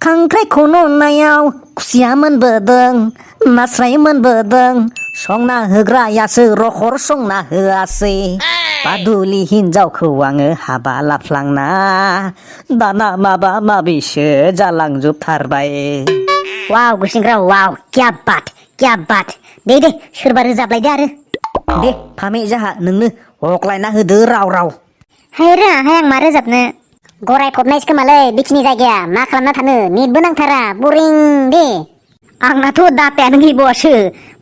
खांख्राइ खन'नायाव खुसिया मोनबोदों नास्राय मोनबोदों संना होग्रायासो रखर संना होआसै बादुलि हिनजावखौ आङो हाबा लाफ्लांना दाना माबा माबिसो जालांजोबथारबाय। वाव गुसेंग्रा वाव क्या बात दे सोरबा रोजाबलायदो आरो दे फामे जाहा नोंनो हख्लायना होदो राव राव। हाय रोङाहाय आं मा रोजाबनो गराय फबनायसो खोमालै बिखिनि जायगाया मा खालामना थानो नेटबो नांथारा बरिं दे। आंनाथ' डाटायानो गैबावासो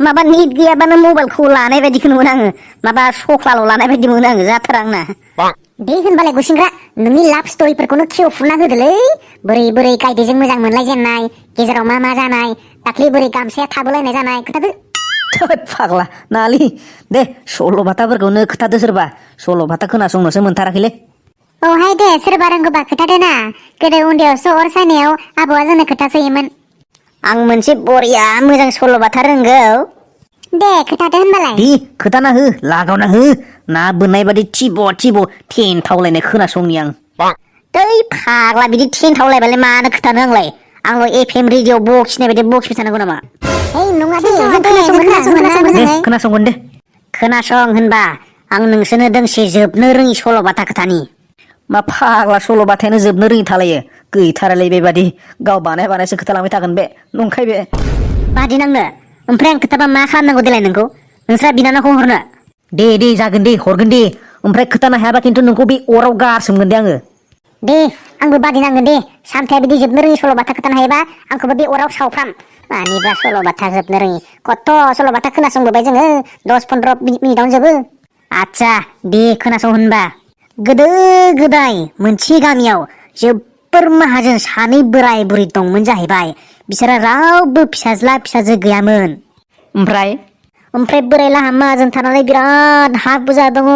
माबा नेट गैयाबानो मबाइलखौ लानाय बायदिखौ मोनो आङो माबा सख्लाल' लानाय बायदि मोनो आङो जाथारा आंना। दे होनबालाय गुसेंग्रा नोंनि लाभ स्ट'रिफोरखौनो खेवफुना होदोलै बोरै गायदेजों मोजां मोनलायजेननाय गेजेराव मा जानाय दाख्लै बोरै गामसाया थाबोलायनाय जानाय खोथादो। फाग्ला नालि दे सल'बाथाफोरखौनो खोथादो सोरबा सल'बाथा खोनासंनोसो मोनथाराखैलै। औहाय दे सोरबा रोंगौबा खोथादोना गोदो उन्दैयावसो अर सायनायाव आबौआ जोंनो खोथासोयोमोन। आं मोनसे बरिया मोजां सल'बाथा रोंगौ दे खोथादो होनबालाय। दे खोथाना हो लागावना हो ना बोननाय बादि थिब' थेनथावलायनाय खोनासंनि आं। दै फाग्ला बिदि थेनथावलायबालाय मानो खोथानो आंल' FM रेडिअ बखिनाय बायदि बखिबाय थानांगौ नामा? ओइ नङा दे जों खोनासंगोन दे। खोनासं होनबा आं नोंसोरनो दोंसे जोबनो रोङि सल'बाथा खोथानि। मा फाग्ला सल'बाथायानो जोबनो रोङि थालायो गैथारालै बेबादि गाव बानायसो खोथालांबाय थागोन बे नंखाय बे। बादि नांनो ओमफ्राय आं खोथाबा मा खालामनांगौ देलाय नोंखौ नोंस्रा बिनानावखौ हरनो? दे जागोन दे हरगोन दे ओमफ्राय खोथानो हायाबा खिन्थु नोंखौ बे अराव गारसोमगोन दे आङो। दे आंबो बादि नांगोन दे सानथाया बिदि जोबनो रोङि सल'बाथा खोथानो हायोबा आंखौबो बे अराव सावफ्राम। मानिबा सल'बाथा जोबनो रोङि कत' सल'बाथा खोनासंबोबाय जोङो 10-15 मिनिटावनो जोबो। आदसा दे खोनासं होनबा गोदो गोदाय मोनसे गामियाव जोबोर माहाजोन सानै बोराय बुरै दंमोन जाहैबाय। बिसोरा रावबो फिसाज्ला फिसाजो गैयामोन। ओमफ्राय बोरायलाहा माहाजोन थानानै बिराद हा बुरजा दङ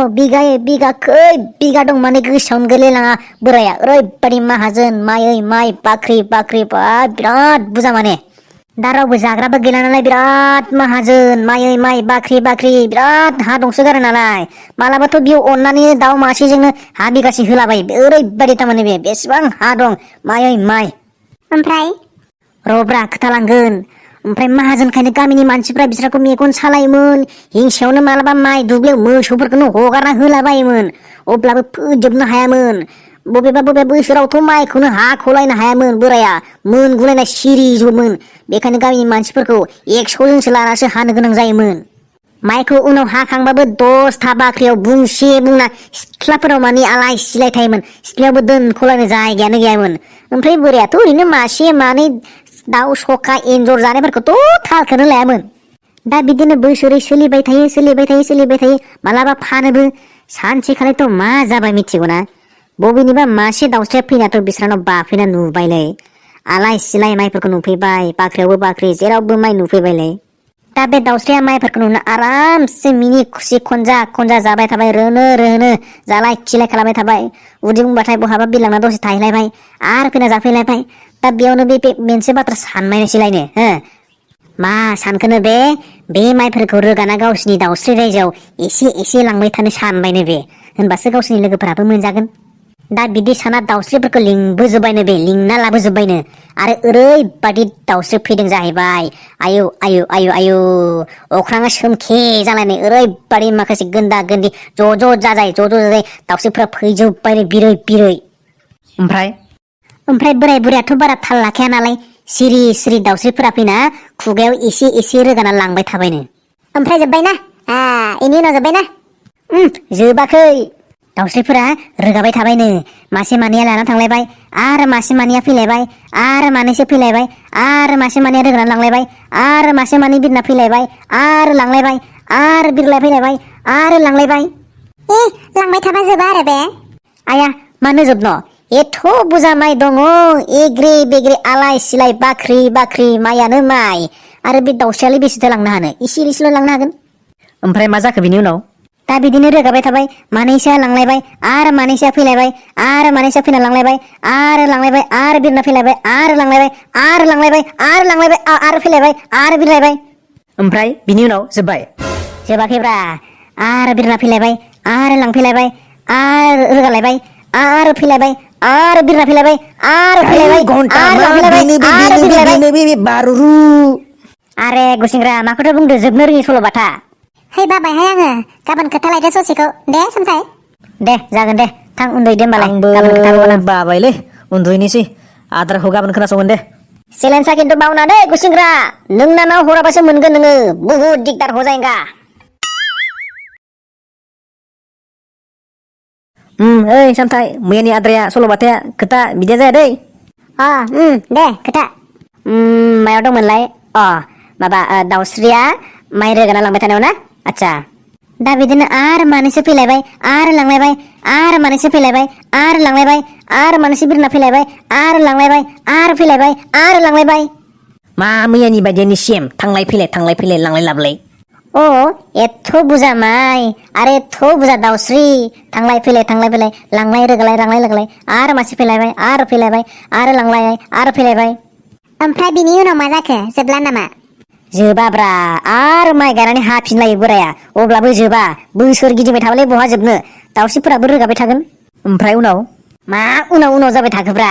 बिगा खै बिगा दं माने गोसोआवनो गैलायलाङा बोराया ओरैबायदि माहाजोन माइ बाख्रि बा बिराद बुरजा माने दा रावबो जाग्राबो गैला नालाय बिराद माहाजोन माइ बाख्रि बिराद हा दंसोगारो नालाय मालाबाथ' बियो अननानै दाउ मासेजोंनो हा बिगासे होलाबायो ओरैबायदि थारमाने बे बेसेबां हा दं माइ ओमफ्राय रब्रा खोथालांगोन। ओमफ्राय माहाजोनखायनो गामिनि मानसिफ्रा बिसोरखौ मेगन सालायोमोन हिंसेयावनो मालाबा माइ दुब्लियाव मोसौफोरखौनो हगारना होलाबायोमोन अब्लाबो फोजोबनो हायामोन। बबेबा बोसोरावथ' माइखौनो हाख'लायनो हायामोन बोराया मोनगुलायनाय सिरिजोबोमोन। बेखायनो गामिनि मानसिफोरखौ 100 जोनसो लानासो हानो गोनां जायोमोन। माइखौ उनाव हाखांबाबो 10था बाख्रियाव बुंना सिथ्लाफोराव माने आलाय सिलाय थायोमोन सिथ्लायावबो दोनख'लायनो जायगायानो गैयामोन। ओमफ्राय बोरायाथ' ओरैनो मासे मानै दाउ सखा एन्जर जानायफोरखौथ' थालखौनो लायामोन। दा बिदिनो बोसोरै सोलिबाय थायो मालाबा फानोबो सानसेखालिथ' मा जाबाय मिथिगौना बबेनिबा मासे दाउस्रिया फैनाथ' बिस्रानाव बाफैना नुबायलै आलाय सिलाय माइफोरखौ नुफैबाय बाख्रियावबो बाख्रि जेरावबो माइ नुफैबायलै। दा बे दाउस्रिया माइफोरखौ नुना आरामसे मिनि खुसि खनजा जाबाय थाबाय रोनो जालाय खिलाय खालामबाय थाबाय उदै बुंबाथाय बहाबा बिलांना दसे थाहैलायबाय आरो फैना जाफैलायबाय। दा बेयावनो बे मोनसे बाथ्रा सानबायनोसैलायनो हो मा सानखोनो बे माइफोरखौ रोगाना गावसिनि दाउस्रि रायजोआव एसे लांबाय थानो सानबायनो बे होनबासो गावसिनि लोगोफोराबो मोनजागोन। दा बिदि साना दाउस्रिफोरखौ लिंना लाबोजोबबायनो आरो ओरैबादि दाउस्रि फैदों जाहैबाय आयु अख्राङा सोमखे जालायनाय ओरैबादि माखासे गोनदा गोनदि ज' जाजाय दाउस्रिफ्रा फैजोबबायनो बिरै ओमफ्राय बोराय बुरैयाथ' बारा थाल लाखाया नालाय सिरि दाउस्रिफोरा फैना खुगायाव एसे रोगाना लांबाय थाबायनो। ओमफ्राय जोब्बायना इनि उनाव जोब्बायना जोबाखै दाउस्रिफोरा रोगाबाय थाबायनो मासे मानैया लाना थांलायबाय आरो मासे मानैया फैलायबाय आरो मानैसो फैलायबाय आरो मासे मानैया रोगाना लांलायबाय आरो मासे मानै बिरना फैलायबाय आरो लांलायबाय आरो बिरलाय फैलायबाय आरो लांलायबाय। लांबाय थाबा जोबा आरो बे आया मानो जोबनो एथ' बुरजा माइ दङ एग्रे बेग्रे आलाय सिलाय बाख्रि माइयानो माइ आरो बे दाउस्रियालाय बेसेथो लांनो हानो एसेल' लांनो हागोन। ओमफ्राय मा जाखो बिनि उनाव? दा बिदिनो रोगाबाय थाबाय मानैसोआ लांलायबाय आरो मानैसोआ फैलायबाय आरो मानैसोआ फैना लांलायबाय आरो बिरना फैलायबाय आरो लांलायबाय आरो फैलायबाय आरो बिरलायबाय। ओमफ्राय बिनि उनाव जोब्बाय? जोबाखैब्रा आरो बिरना फैलायबाय आरो लांफैलायबाय आरो रोगालायबाय आरो फैलायबाय आरो बिरना फैलायबाय आरो फैलायबाय घन्टा आरो मा लांफैलायबाय बेनो आरो फैलायबाय बे बारुरु आरे गुसिंग्रा माखौथ' बुंदो जोबनो रोङि सल'बाथा है बाबायहाय आङो गाबोन खोथा लायदो ससेखौ दे सामथाय दे जागोन दे थां उन्दुदो होमबालाय आंबो गाबोन खोथा लागोन आं बाबायलै उन्दुहैनोसै आद्राखौ गाबोन खोनासंगोन दे चेलेन्जआ खिन्थु बावना दे गुसिंग्रा नोंनानाव हराबासो मोनगोन नोङो बुहुद दिगदार हो जाएगा ओइ सामथाय मैयानि आद्राया सल'बाथाया खोथा बिदिया जाया दै दे खोथा मायाव दंमोनलाय माबा दाउस्रिया माइ रोगाना लांबाय थानायाव ना आच्छा दा बिदिनो आरो मानैसो फैलायबाय आरो लांलायबाय आरो मानैसो फैलायबाय आरो लांलायबाय आरो मानैसो बिरना फैलायबाय आरो लांलायबाय आरो फैलायबाय आरो लांलायबाय मा मैयानि बायदियानो सेम थांलाय फैलाय लांलाय लाबोलाय एथ' बुरजा माइ आरो एथ' बुरजा दाउस्रि थांलाय फैलाय लांलाय रोगालाय लांलाय लोगोलाय आरो मानसि फैलायबाय आरो फैलायबाय आरो लांलायबाय आरो फैलायबाय ओमफ्राय बिनि उनाव मा जाखो जोबला नामा जोबाब्रा आरो माइ गायनानै हाफिनलायो बोराया अब्लाबो जोबा बोसोर गिदिंबाय थाबालाय बहा जोबनो दाउस्रिफोराबो रोगाबाय थागोन ओमफ्राय उनाव मा उनाव जाबाय थाखोब्रा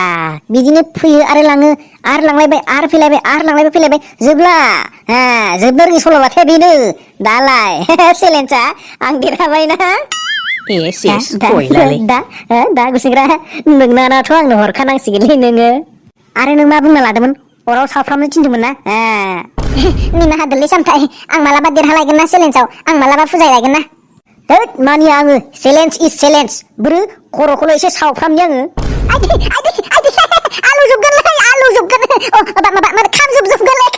बिदिनो फैयो आरो लाङो आरो लांलायबाय आरो फैलायबाय आरो लांलायबाय फैलायबाय जोबला जोबनो रोङि सल'बाथाया बेनो दालाय चेलेन्जआ आं देरहाबायना दा गुसिंग्रा नोंनानाथ' आंनो हरखानांसिगोनलै नोङो आरो नों मा बुंना लादोंमोन अराव सावफ्रामनो थिनदोंमोन ना निमाहा होदोलै सामथाय आं मालाबा देरहालायगोन ना चेलेन्जआव आं मालाबा फुजायलायगोन ना होद मानिया आङो चेलेन्ज इज चेलेन्ज बोरो खर'खौल' एसे सावफ्रामनि आङो आलु जोबगोन माबा खामजोबगोनलै